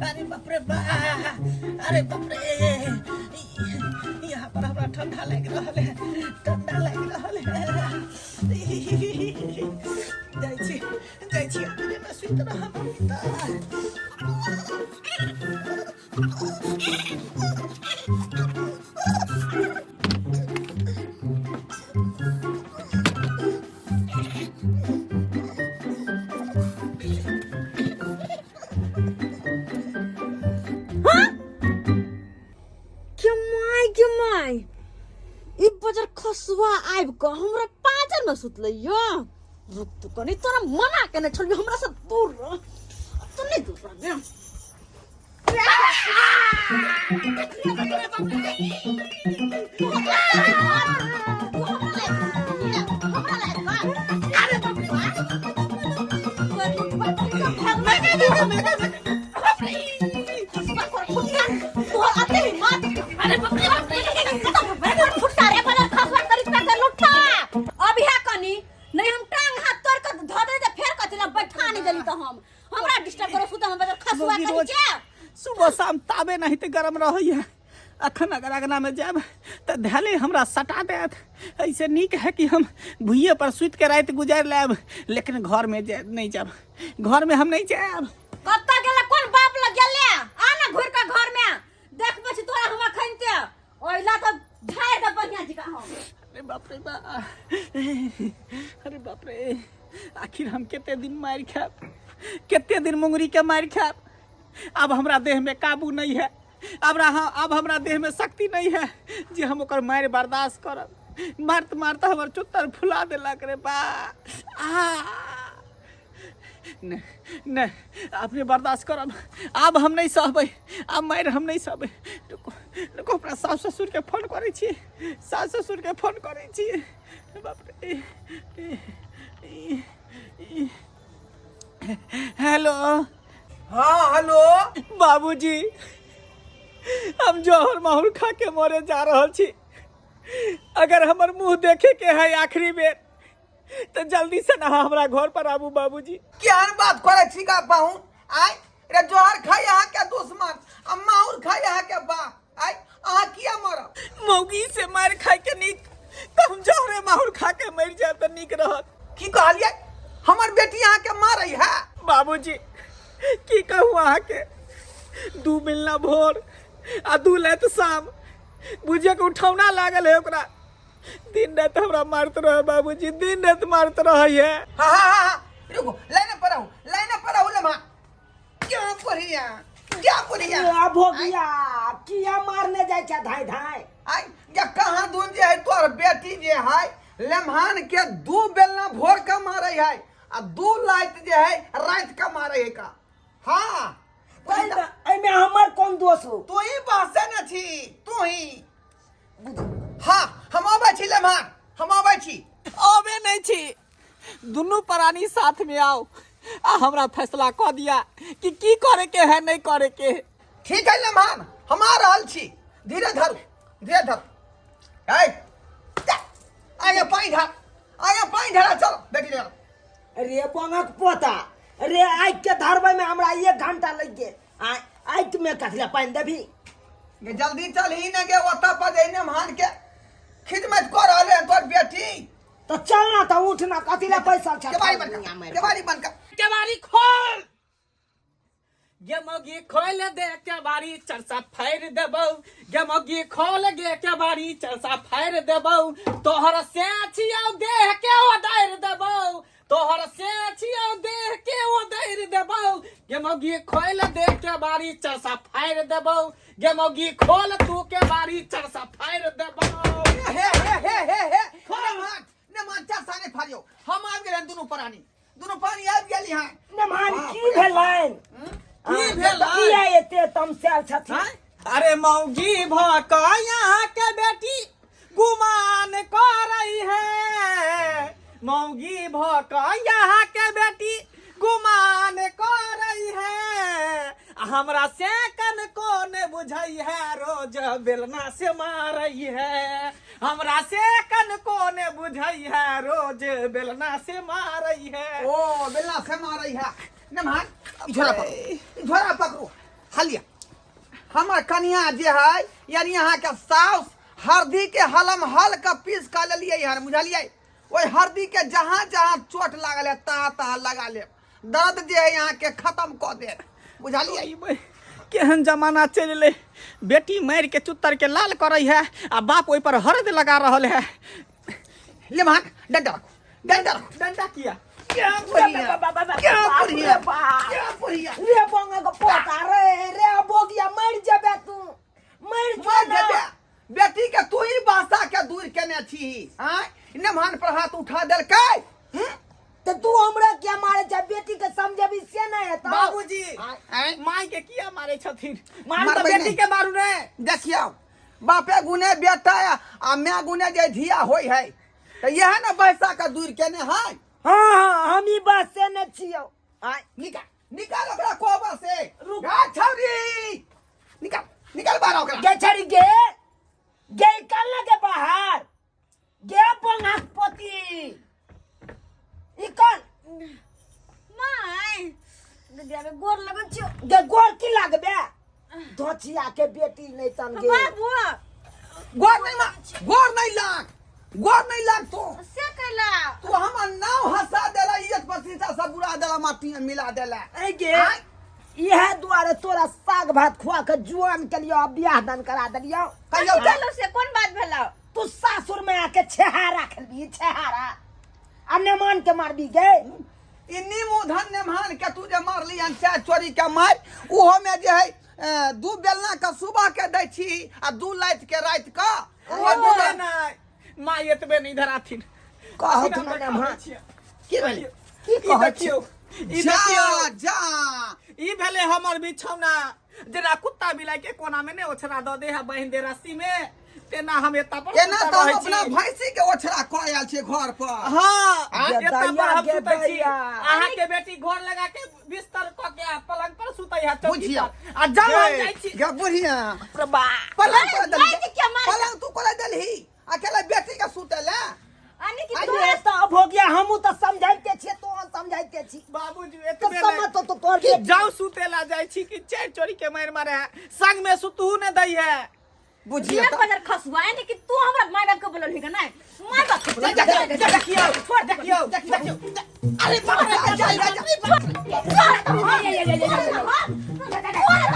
अरे बाप रे बा, अरे बाप रे, यहाँ पर हमरा ठंडा लागि रहल है, ठंडा लागि रहल है। जाइ छी, जाइ छी, अंगने में सुति रहब के my, के my, ई बजर खसुआ आबि कऽ हमरा पाजर में सुतलै यो। रुक तू कनी, तोरा मना केने छलियौ हमरा से दूर रह, तो नहीं दूर रहबे। अभी है कनी नहीं, हम टांग हाथ तोड़ के धो दे, फेर कथी ला बैठा नहीं देली। तो हम हमरा डिस्टर्ब करो सुते में, बजर खसुआ मौगी कहीं रोज के। सुबह शाम ताबे नहीं तऽ गरम रहैया, अखन अगर अगना में जायब तऽ धैले हमरा सटा देत। ऐसे नीक है कि हम भुइये पर सुति के राति गुजारि लेब, लेकिन घर में नहीं जायब, घर में हम नहीं जायब। कत्ता गेला, कोन बाप लग गेले? आ ना घुर के घर में देखबै छी तोरा हम अखन ते ओइला तो झाड़ दे बढ़िया जी का हम। अरे बाप रे बा, अरे बाप रे, आखिर हम कते दिन मारि खायब, कते दिन मुंगरी के मारि खायब? अब हमरा देह में काबू नहीं है, अब हमरा देह में शक्ति नहीं है जे हम ओकर मारि बर्दाश्त करब। मारत मारत हमर चुत्तर फुला देलक रे बा। आ नहीं नहीं, अपने बर्दाश्त करब, आब हम नहीं सहबै, आब मारि हम नहीं सहबै। रुको रुको, अपना सास ससुर के फोन करै छी, सास ससुर के फोन करै छी। बाप रे। हेलो। हाँ, हेलो। बाबूजी, हम जहर माहुर खा के मरे जा रहल छी। अगर हमर मुंह देखे के है आखिरी बेर तो जल्दी से ना हमरा घर पर आबू बाबूजी। केहन बात करे छी का पाहुन? आय रे, जोहर खाई अहाँ के दुश्मन आ माहुर खाई अहाँ के बाप। आय, अहाँ किया मरब? मौगी से मार खाए के नीक तो हम जहरे माहुर खा के मर जाए तो नीक रहत। की कहलियै? हमर बेटी अहाँ के मारै है? बाबूजी, की कहूँ अहाँ के, दू मिलना भोर आ दू लैत शाम, बुझिए के उठौना लागल है ओकरा। दिन रात हमरा मारत रहे बाबूजी, दिन रात मारत रहे है। हाँ हाँ हाँ हाँ, रुको, लाइन पर रहू, लाइन पर रहू। लम्हा क्या पढ़िया, क्या पढ़िया? अब हो गया, किया मारने जाय छै धाय धाय? आई या कहाँ दून जे है तोर बेटी जे है लेमहान के दू बेलना भोर के मारे है आ दू लाइट जे है रात के मारे है का। हाँ। एहिमे हमर कोन दोष हो? तू ही बहसे न छी तू ही। हाँ, हम आबै छी लेमहान, हम आबै छी। अबे नहीं छी, दुनू प्राणी साथ में आओ आ हमरा फैसला कऽ दिया कि की करे के है, नहीं करे के है। ठीक है लम्हान, हम आ रहल छी। धीरे धरू, धीरे धरू। ऐ आया पानि ढार, आया पानि ढार, चल बेटी चल। रे बंगक पोता रे, आगि के धरबै में हमरा 1 घंटा लागि गेल। आ आगि में कथी पानि देबही? गे जल्दी चल ही ने गे, ओतऽ पर जइने मान के खिदमत कऽ रहल है तोर बेटी। तो चल ना, तो उठ ना, कथी ला पैसा छ? केबाड़ी बंद कर, केबाड़ी बंद कर। केबाड़ी खोल गे मौगी, खोल दे केबाड़ी, चरसा फाड़ि देबौ। गे मौगी, खोल गे केबाड़ी, चरसा फाड़ि देबौ। तोहर से छियौ देह के ओदारि देबौ, तोहर से छियौ देह के ओदारि देबौ। गे मौगी, खोल दे केबाड़ी, चरसा फाड़ि देबौ। गे मौगी, खोल तू केबाड़ी, चरसा फाड़ि देबौ। हे हे हे हे हे, खोल ने मान, चरसा नहि फाड़ियौ। हम आबि गेलियनि दुनू प्राणी, दुनू पानी आबि गेली हँ। नमान, की भेलनि? की भेलनि? किया एते तमसायल छथिन? आँय? अरे मौगी भ कऽ यहाँ के बेटी गुमान करै है, मौगी भ कऽ यहाँ के बेटी गुमान करै है, आ हमरा से कन कोन बुझै है, रोज बेलना से मारै है। हमरा से कनको ने बुझै है, रोज बेलना से मारै है। ओ बेलना से मारै है। नमहर ई झोरा पकड़ू, ई झोरा पकड़ू। हलिया हमर कनिया जे है यानी अहाँ के साउस हरदी के हलम हल के पीस के लेलियै हन, बुझलियै? ओहि हरदी के जहाँ जहाँ चोट लागल है तहाँ तहाँ लगा लेब, दर्द जे है अहाँ के खत्म कऽ देत, बुझलियै? केहन जमाना चलि एलै, बेटी मारि के चुत्तर के लाल करै है आ बाप ओहि पर हरद लगा रहल है। ले भाग, डंडा रखो, डंडा रखो। डंडा किया? क्या बढ़िया, क्या बढ़िया, क्या बढ़िया। रे बंगा के पोता रे, रे बोगिया मर जेबे तू, मर मर जेबे। जेबे। बेटी के तू ही बासा के दूर केने छी, आय नेमान पर हाथ उठा देलकै। तो तू हमरा क्या मारे छै? बेटी के समझेबी से नहीं हेतौ। बाबूजी, आँय? माय के किया मारे छथिन? मारू तऽ मारबै बेटी नहि। के मारू ने। देखियौ, बापे गुने बेटा आ माय गुने जे धिया होय है, तऽ इएह ने बैसा के दूर केने है। हाँ हाँ, हम ही बस से ने छियौ। आय निकाल, निकाल ओकरा कोबर से। रुक। गा छौरी, निकाल, निकाल बाहर ओकरा। गे छड़ी गे, गे निकाल ना के बाहर गे बंगाक पोती। ई कौन? My दीदी आबे गोर लगन छियो। गे गोर की लागबे? धोचिया के बेटी नहीं तन गे। बाबू गोर नहीं मा, गोर नहीं लाग, गोर नहीं लाग तो। से कैला तू हमर नाव हंसा देला, इज्जत प्रतिष्ठा सब बुरा देला, माटी में मिला देला। ऐ गे, इएह दुआरे तोरा साग भात खुआ के जुआन के लियो, बियाह दान करा देलियो। कहियो चलो से कोन बात भेलो? तू सासुर में आके छेहारा खेलबी, छेहारा आ नेमान के मारबी गे। ई नीमू धन नेमान के तू जे मारली हन चाय चोरी के मार, ओहो में जे है दू बेलना के सुबह के दै छी आ दू लाइत के रात के। ओ दू बेलना माय एतबे नहीं धराथिन। कहत ना नेमान की भेलै? की कहै छी? देखियौ, ई जा देखियौ, जा ई भेलै हमर बिछौना, जेना कुत्ता बिलाई के कोना में ने ओछरा दऽ दे है बान्हि दे रस्सी में, तेना हम एता पर एना सुतल तऽ हम रहै अपना छी। भैंसी के ओछरा कऽ आयल छियै घर पर। हाँ, गे एता पर दैया, हम गे सुतै छी। दैया। अहाँ के बेटी घर लगा के बिस्तर कऽ के आ पलंग पर सुतै है, चौकी बुझिया। पर। आ जब हम जाइ छी गे बुढ़िया, प्रभा। पलंग पर देलही। माय के क्या मार? पलंग तू कोला देलही? अकेला बेटी के सुतै ले। अने कि अरे तोरा तऽ अब हो गया, हमहूँ तऽ समझाइते छियै, तोहर समझाइते छी। बाबूजी, तऽ एतबे समझ नहि। तो तो तोहर कि जाउ सुते ला जाइ छी कि चारि चोरी के मारि मारे है, संग में सुतहु ने दै है। बुझिया ये तऽ। बजर खसुआ यानी कि तू हमरा माय बाप के बोलल ही ना? माय बाप के बोलल। जा, जा, जा, देखियौ, देखियौ, देखियौ। अरे बाप रे, जा, जा, जा।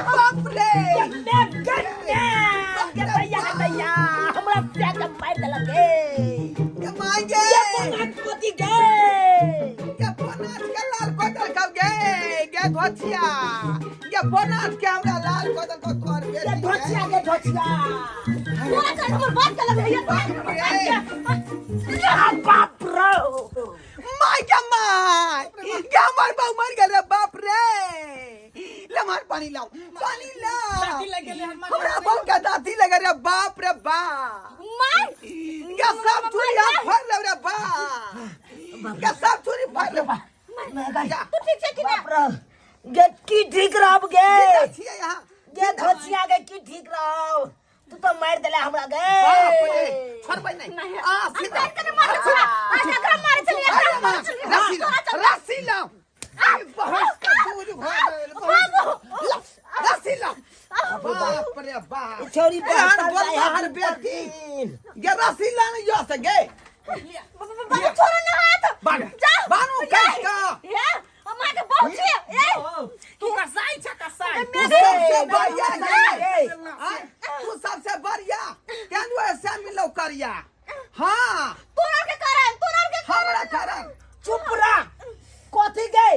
बाप रे। गे दैया, गे दैया, हमरा से के मारि देलक गे। गे my गे। गे बनापति गे। गे बनाथ के लाल कऽ देलकौ गे, गे धोचिया। गे बनाथ के हमरा लाल कऽ देलकौ तोहर गे बेटी गे। धोचिया, गे धोचिया। तोरा चल हमर बात के लग भैया। गे बाप रे। My गे my, गे हमर बाऊ मर गेल रे बाप रे। ले मार, पानी लाओ, पानी लाओ। दाँती लागि गेलै हमर। हमरा बाऊ के दाँती लगे रे बाप रे बाप। My गे सब चूड़ी हम फाड़ लेब रे बाप। गे सब चूड़ी फाड़ लेब। जा। तू ठीक छै कि ना? बाप रे। गे की ठीक रहब गे? जिंदा छियै यहाँ। गे धोचिया गे की ठीक रहब? तू तो मारि देले हमरा गे। बाप रे, छोड़बै नहि। नहीं। आ हम सीधा। पैर के मारे छला, आज एकरा मारे छली, एकरा मारे छली। रस्सी लाओ, रस्सी लाओ। ई बहस के दूर भऽ गेल, बहस के। लाओ, रस्सी लाओ। बाप रे बाप। ई छौरी एहन बहसल बोल जाइ है हर दिन पर बेटी। दिन। गे रस्सी लाने यो से गे। बाबू छोड़ो ना हाथ। बानू, जा। बानू कस के। ए अम्मा के बहुत छियै ए। तू कसाई छ, कसाई। तू सबसे बढ़िया गे। ए, आय, तू सबसे बढ़िया। केन दुआरे से मिलो करिया। हाँ। तोरा के कारण, तोरा के हमरा कारण। चुप रह। कथी गे?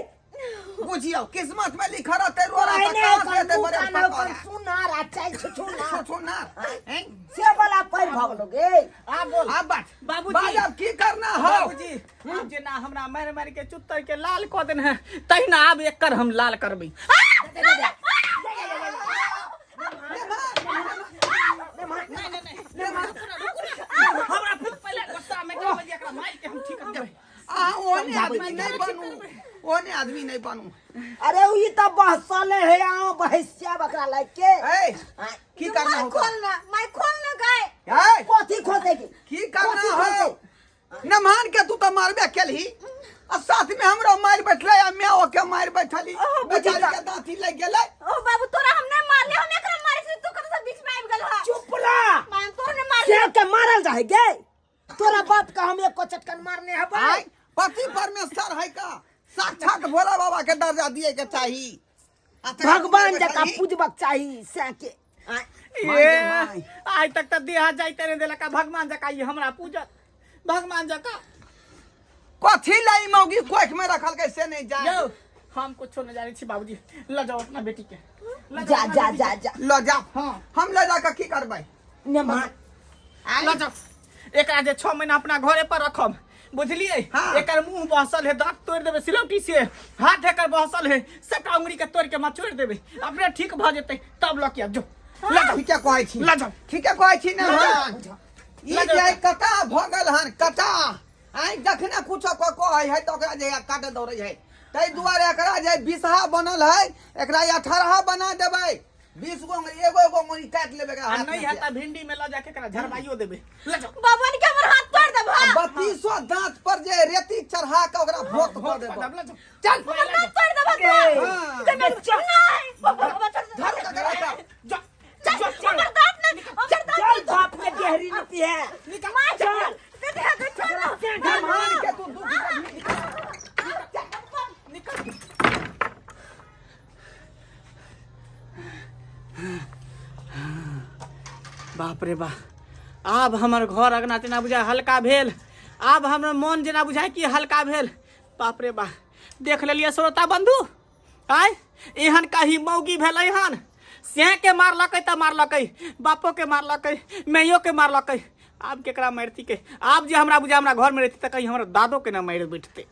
बुझियौ, किस्मत में लिखल रहतै रोड़ा तऽ पहिने कहाँ से ओकर एतै मुँह बड़े कान ओकर पकौड़ा। सुनार आ चालि छुछुनार। छुछुनार, हैं? से वाला पैर भऽ गेलौ गे। आ बोल। आब बाज। बाबूजी। बाज, आब की करना हौ? बाबूजी, आब जेना हमरा मारि मारि के चुत्तर के लाल कऽ देने है, तहिना आब एकर हम लाल करबै। हमरा फिर पहिले गुस्सा में करबै जे एकरा मारि के हम ठीक करबै। अहाँ ओहने आदमी नहि बनू, ओहने आदमी नहि बनू। अरे ई तऽ बहसले है, अहाँ बहसिया बकरा लाइक के। ए, की करना माय हौ? खोल ना, माय खोल ना गाय। ए, कथी खोलते की? की करना है नमहान के तू तो मारबे केलही आ साथ में हमरो मार बैठले आ मैं ओके मार बैठली ओहो, बुझी बेचारी का। के दांती लग गेलै। ओ बाबू, तोरा हम नहीं मारले, हम एकरा मारे से तू कत से बीच में आबि गेल हा। चुप रह। माय, हम तोरा नहीं मारले। से के मारल जाए गे? तोरा बाप का हम एको चटकन मारने हबै। आय पति परमेश्वर है का साक्षात भोला बाबा के दर्जा दिए के चाही। आ तकर भगवान मार जका बैठलही। पूजबक चाही से के। आय, माय ए, गे माय। आइ तक तऽ देह जाइते नहि देलक आ भगवान जका ई हमरा पूजत भगवान जका। कथी लाई मौगी कोख में रखल के से नहीं जाए। यौ, हम कुछो नहीं जाने छी बाबूजी, ल जाओ अपना बेटी के, ल जाओ जा अपना जा बेटी जा के। जा। ल जा। हाँ। हम ल जाके की करबै? नेमा। ल जाओ, एकरा जे 6 महीना अपना घरे पर रखब, बुझलिए? हाँ। एकर मुंह बहसल है, दांत तोड़ देबै सिलौटी से, हाथ एकर बहसल है, सबटा उंगली के तोड़ के मचोड़ देबै, अपने ठीक भ जेतै तब ल के आब, जो ल जाओ। ठीके कहै छी। ल जाओ। ठीके कहै छी ने। ल जाओ। हँ। ई ल जाओ। जे कटा भऽ गेल हन कटा, आइ जखने कुछो कऽ कहै है तऽ ओकरा जे काटे दौड़ै है, ताहि दुआरे एकरा जे 20 बनल है एकरा 18 बना देबै, 20 गो अंगुरी, एगो एगो अंगुरी काटि लेबै एकरा आ हाथ नहीं में है से। त भिंडी में ल जाके एकरा झरबाइयो देबै, ल जाओ। बाबन के हमर हाथ तोड़ देब। आ 32 दांत पर जे रेती चढ़ा के ओकरा भोत कऽ भोत देबै। कऽ देब, ल जाओ। चल। हमर दांत तोड़ देब। हाँ। नहीं बाबा, बाबा, चल। धर ककरा का। जा। चल, हमर दांत नहीं, हमर दांत। चल, बाप के गहरी नीति है। माय, चल। दे दे दे, चल। मान के तू दुख देबही। निकल। बाप रे बा, आब हमर घर अगना जेना बुझाय हल्का भेल, आब हमर मन जेना बुझाय कि हल्का भेल। बाप रे बा, देख लेलियै श्रोता बंधु, आय एहन कहीं मौगी भेलै हन, से के मारलकै तऽ मारलकै, बापो के मारलकै, मैयो के मारलकै, आब केकरा मारती के? आब जे हमरा बुझाय हमरा घर में रहती तऽ कहीं हमरा दादो के ना मारि बैठते।